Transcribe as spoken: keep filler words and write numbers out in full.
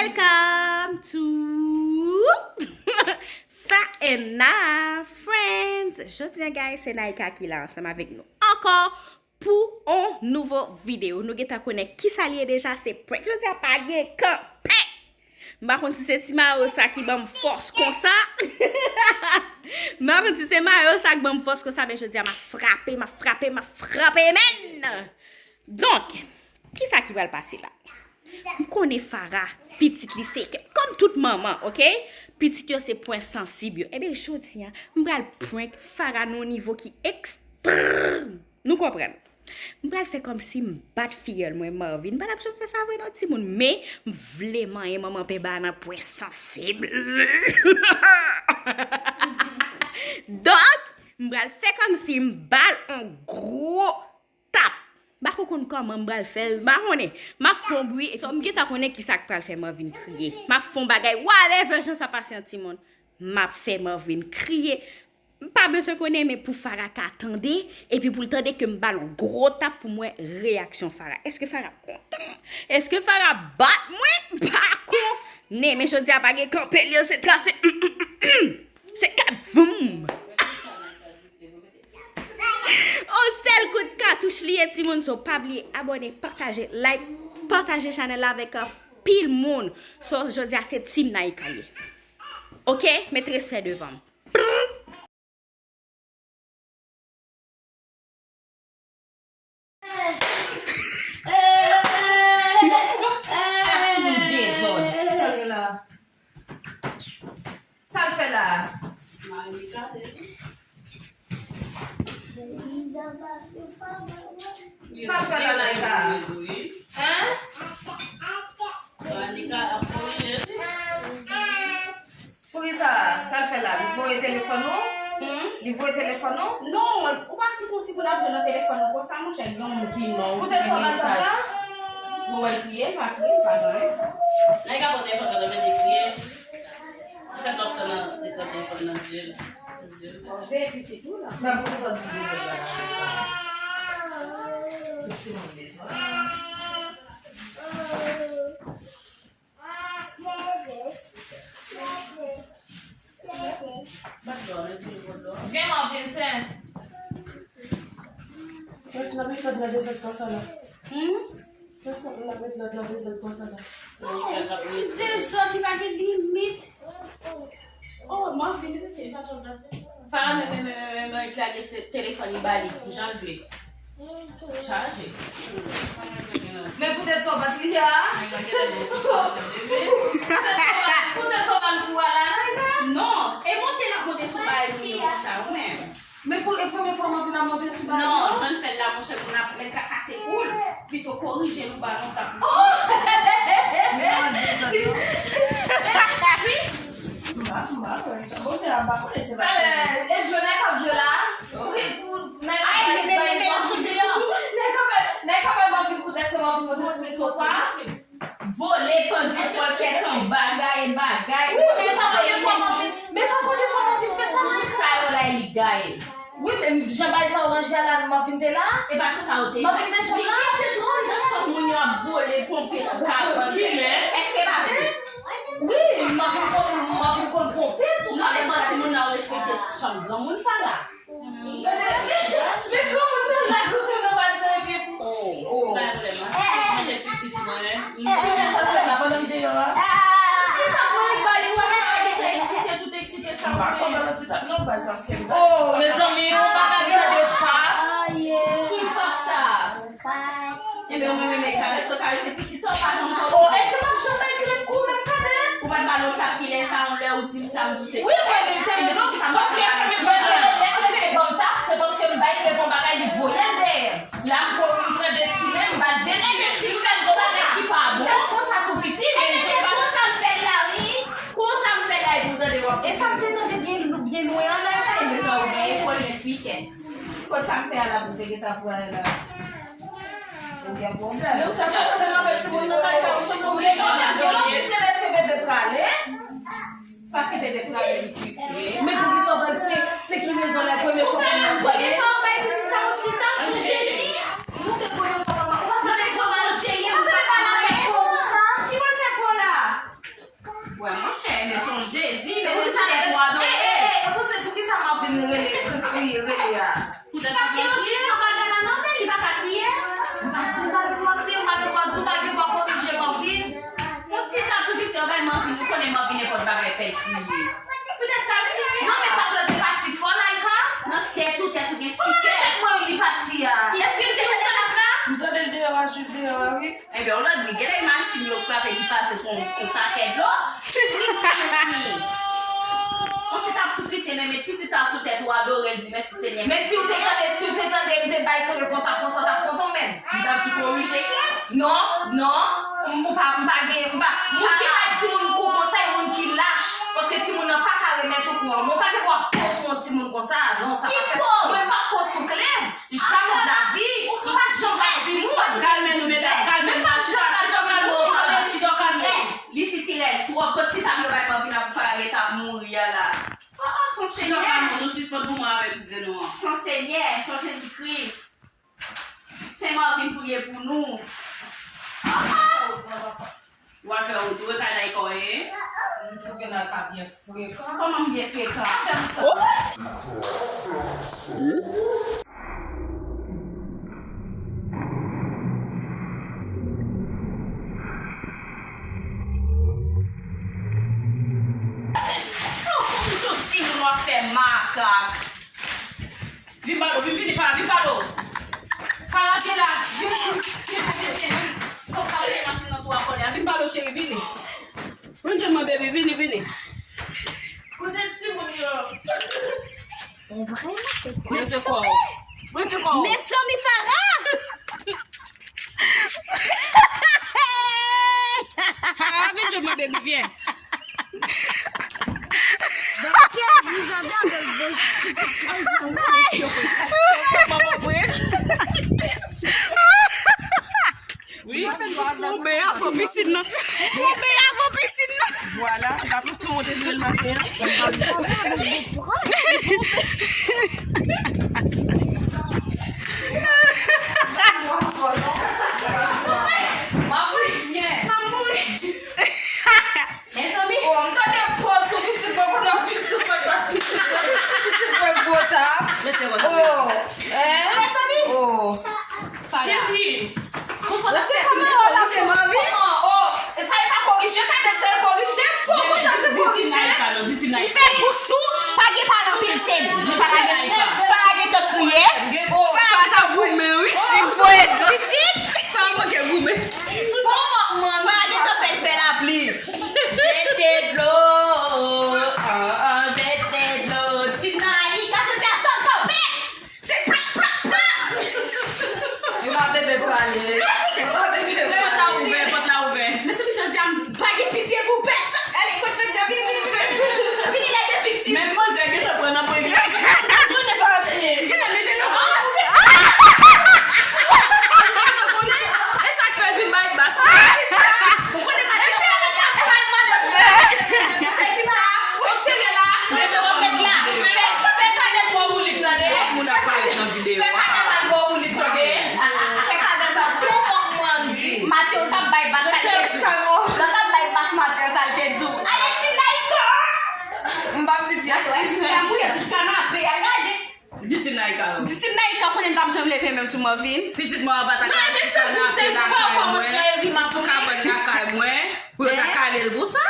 Welcome to Fa and Na Friends. Jodi a, guys, se Naïka ki la ansanm avèk nou ankò pou on nouvo videyo. Nou gentan konnen kisa li ye deja, se prank. Jodi a pa gen kanpe. M pa konn si se ti mayo sa ki ban m fòs konsa. M pa konn si se mayo sa ki ban m fòs konsa, men jodi a m ap frape, m ap frape, m ap frape, men. Donk, kisa ki pral pase la? M konnen Farah, pitit li se, kòm tout manman, oke? Pitit yo se pwen sansib yo. Ebyen, jodi a, m pral prank Farah nan yon nivo ki ekstrèm. Nou konprann? M pral fè kòmsi m bat fiyèl mwen Marvin. M pa t ap janm fè sa vre non, timoun, men m vle manyen manman pè ba nan pwen sansib. Donk, m pral fè kòmsi m ba l on gwo tap. M pa ko konn kòman m pral fè l, m pa konnen. M ap fè on bri, so m gentan konnen kisa k pral fè Marvin kriye. M ap fè on bagay, whatever jan sa pase an timoun. M ap fè Marvin kriye. M pa bezwen konnen, men pou Farah ka tande, epi pou l tande ke m ba l on gwo tap pou m wè reyaksyon Farah. Èske Farah ap kontan? Èske Farah ap bat mwen? M pa konnen, men jodi a pa gen kanpe li yo, se trase. Se kat voum. On sèl kout katouch li ye, timoun, so pa bliye abòne, pataje, like, pataje chanèl la avèk anpil moun. So, jodi a se Team Naïka ye. Oke? Met respè devan m. Sa l fè la? Sa l fè la, Naïka? Hein? Pou kisa? Sa l fè la? Li voye telefòn ou? Hmm? Li voye telefòn ou? Non, ou pa kite yon timoun ap jwe nan telefòn nan konsa, monchè, gen yon moun ki mò, ou ki gen mesaj. Ou wè l kriye, l pa kriye, l pa gen anyen. Naïka pran telefòn nan men li kriye. Li fè twòp tan nan, li pran telefòn nan je l. Je l. Veye pitit ou la. Men poukisa w di dezòd la nan sa? Tout timoun dezòd. Vin, Marvin, sen. Pès nan metòd nan dezòd konsa la. Hmm? Pès nan metòd nan dezòd konsa la. Non, ti dezòd li pa gen limit. Oh, Marvin, li pa twò gras. Fala men, men, men, men, men, Claude, se telefòn li ba li, jan l vle. Chaje. Men poutèt sa w bat li a. Poutèt sa w bat pou a la. Non, e monte l ap monte sou bagay moun yo konsa, ou menm. Men pou, e premye fwa m ap vin ap monte sou bagay yo. Non, jan l fè l la, monchè, moun ap mèt ka kase kou l. Pito korije l ou ba l yon tap. Oh! Mba, mba, wè, sa bon, se la, m pa konnen, se pa sa. Talè, e jwe nèg k ap jwe la. Wi, pou nèg k ap bay, bay Marvin kout, nèg k ap bay, nèg k ap bay Marvin kout, èske Marvin monte sou sofa? Vole, pandye, pran kèk an bagay, bagay. Wi, men pa premye fwa Marvin, men pa premye fwa Marvin fè sa, Naïka. Sa yo la, li gaye. Wi, men jan bagay sa yo ranje a la, Marvin te la. E pa konsa yo te ye. Marvin te chanm la. Yo te twò nan chanm moun yo ap vole, ponpe sou kabann. Kilè? Èske pa vre? Wi, Marvin konn, Marvin konn ponpe sou kabann. Non, men fò timoun nan respekte chanm granmoun sa la. Men, men, men granmoun nan la, granmoun nan pa di anyen pou. Oh, oh. Manje pitit mwen. Sa fè la pandan m deyò a. Ti tanpri, bali, ou wè sa, gentan eksite, tout eksite sa. M pa konn nan ti tap non, bay sa, se. Oh, mezanmi, yon bagay tande fap. Ki fap sa? Ebyen, ou menm, menm, karese, karese pitit sa, ou pa janm kòrije. Oh, èske m ap janm bay grif kou menm, tande? Ou pa t ba l yon tap kilè sa, yon lè ou di m sa, m di w se. Wi, mwen menm, tande, non, paske lè, lè, lè, lè, lè, ban m tap, se paske m bay grif yon bagay, li voye l dèyè. La m ko-, m pran de ti men, m ba l de ti men. Ebyen, ti men, m fè l konsa. Bagay ki pa bon. M fè l konsa tou piti, men. Ebyen, se konsa m fè l la, wi. Konsa m fè l la, epi w tande w ap. E sa m te tande byen lou-, byen lwen an, la, e pa. Ebyen, sa ou genyen, fò l nespliken. Kot sa m fè a la, pou te gentan pran la. Ou gen pwoblèm. Men ou sa ka fè nan fè timoun nan kay la, ou sanble ou gen pwoblèm. Gen yon ofisyèl, èske bebe prale? Paske bebe prale li frustre. Men poukisa w pa di se, se ki rezon la premye fwa moun nan voye? Premye fwa w bay pitit sa yon ti tap sou Jezi? Non, se premye fwa manman. Ou pa tande sa, Bondye ye, ou pa tande sa. Ki w al fè pran la? Paske yo jis nan bagay la non, men li pa ka kriye. M pa di l pa gen dwa kriye, m pa gen dwa di w pa gen dwa korije Marvin. Yon ti tap tou piti, yo bay Marvin, nou konnen Marvin nenpòt bagay fè l kriye. Poutèt sa l kriye. Non, men tap la te pati fò, Naïka. Nan tèt ou, tèt ou gen spikè. Kòman nan tèt mwen li pati a? Èske se ou tap la? M tande l deyò a, jis deyò a, wi. Ebyen, yon lòt bri, genlè machin yo frape, li pase sou yon, yon sakè dlo. Li fini. On ti tap sou piti, men met pitit sa sou tèt ou, adore l, di mèsi Senyè. Men si w te tande, si w te tande m te bay trevòt ap konsa, w t ap kontan menm. M t ap di korije klè. Non, non, m pa, m pa gen, m pa, moun ki bay timoun kou konsa, e moun ki lach. Paske timoun nan pa ka remèt ou kou an. Mwen pa gen dwa pran sou yon timoun konsa, non, sa pa fèt. Mwen pa pran sou klèv. Jamè de la vi, m pa janm bat timoun. Kalme nou, medam, kalme nou. Chita, chita kalme, chita kalme. Li sitirèz twòp, kot ti tab yo bay Marvin ap fè, li t ap mouri a la. Oh, oh, son Senyè. Chita kalme, nou sispann goumen avèk kouzen nou an. Son Senyè, son Jezi Kris. Sen Marvin priye pou nou. Oh, oh. Ou al fè wout, ou e kay Naïka w ye? M twouve Naïka byen frekan. Kòman m byen frekan? Fè m sa. Yon jodi moun w ap fè makak. Vin ba do, vin, vini, Farah, vin ba do. Farah, vin la, vin, vin, vin, vin, vin. Fòk pa mete machin nan twou a kòlè a. Vin ba do, cheri, vini. Vin jwenn mwen, baby, vini, vini. Kote timoun yo? Mezanmi, Farah! Farah, vin jwenn mwen, baby, vyen. Wi. Ou ben avan pisin nan. Ou ben avan pisin nan. Vwala, la pou tou moun te jwenn maten an. M ap mouri. Mezanmi. Oh, m tande pòz sou pitit mwen, konnen pitit mwen, pitit mwen, pitit mwen gwo tap. Mete wòch. Oh, eh? Mezanmi. Oh. Kèvin. Ou te kòman wè la se Marvin? Oh, sa e pa korije, kadèt sa e korije. Poko sa se korije. Li fè bouch ou, pa gen pale anpil, se di. Fara gen, Fara gen tan kriye. Fara gen tan goumen, wi. Li voye pitit. Sa manke goumen. Bon, manman. Fara gen tan fè l fè lapli. Jete dlo, ah, ah, jete dlo. Ti Naïka, jodi a san kanpe. Se plap, plap, plap. E pa bebe prale. E pa bebe prale. Pòt la ouvè, pòt la ouvè. Mezanmi, jodi a m pa gen pitye pou pèsonn. Ale, kot fè di a, vini, vini, vini. Vini, lè de viktim. Menm manzè gentan pran nan pwen. Konnen pa vini. Gentan mete nan pwen. E sa k fè l vin bay bas la. Ou konnen pa gen. Fè kisa? Ou serye la? Mete wòkèt la. Fè, fè kadèt wè ou lit, tande? Fè kadèt al wè ou lit, tande? Fè kadèt al bon kòk mandi. Mateo t ap bay bas, sa l te di w. Lè w t ap bay bas Mateo, sa l te di w. Ale, Ti Naïka! M p ap ti pyès. Ti Naïka, mouye tout kanape a, gade. Di Ti Naïka non. Di Ti Naïka konnen m t ap janm leve men m sou Marvin. Pitit mwen an pa ta ka sou kanape lakay mwen, sou kabann lakay mwen, pou yo ta kale l pou sa.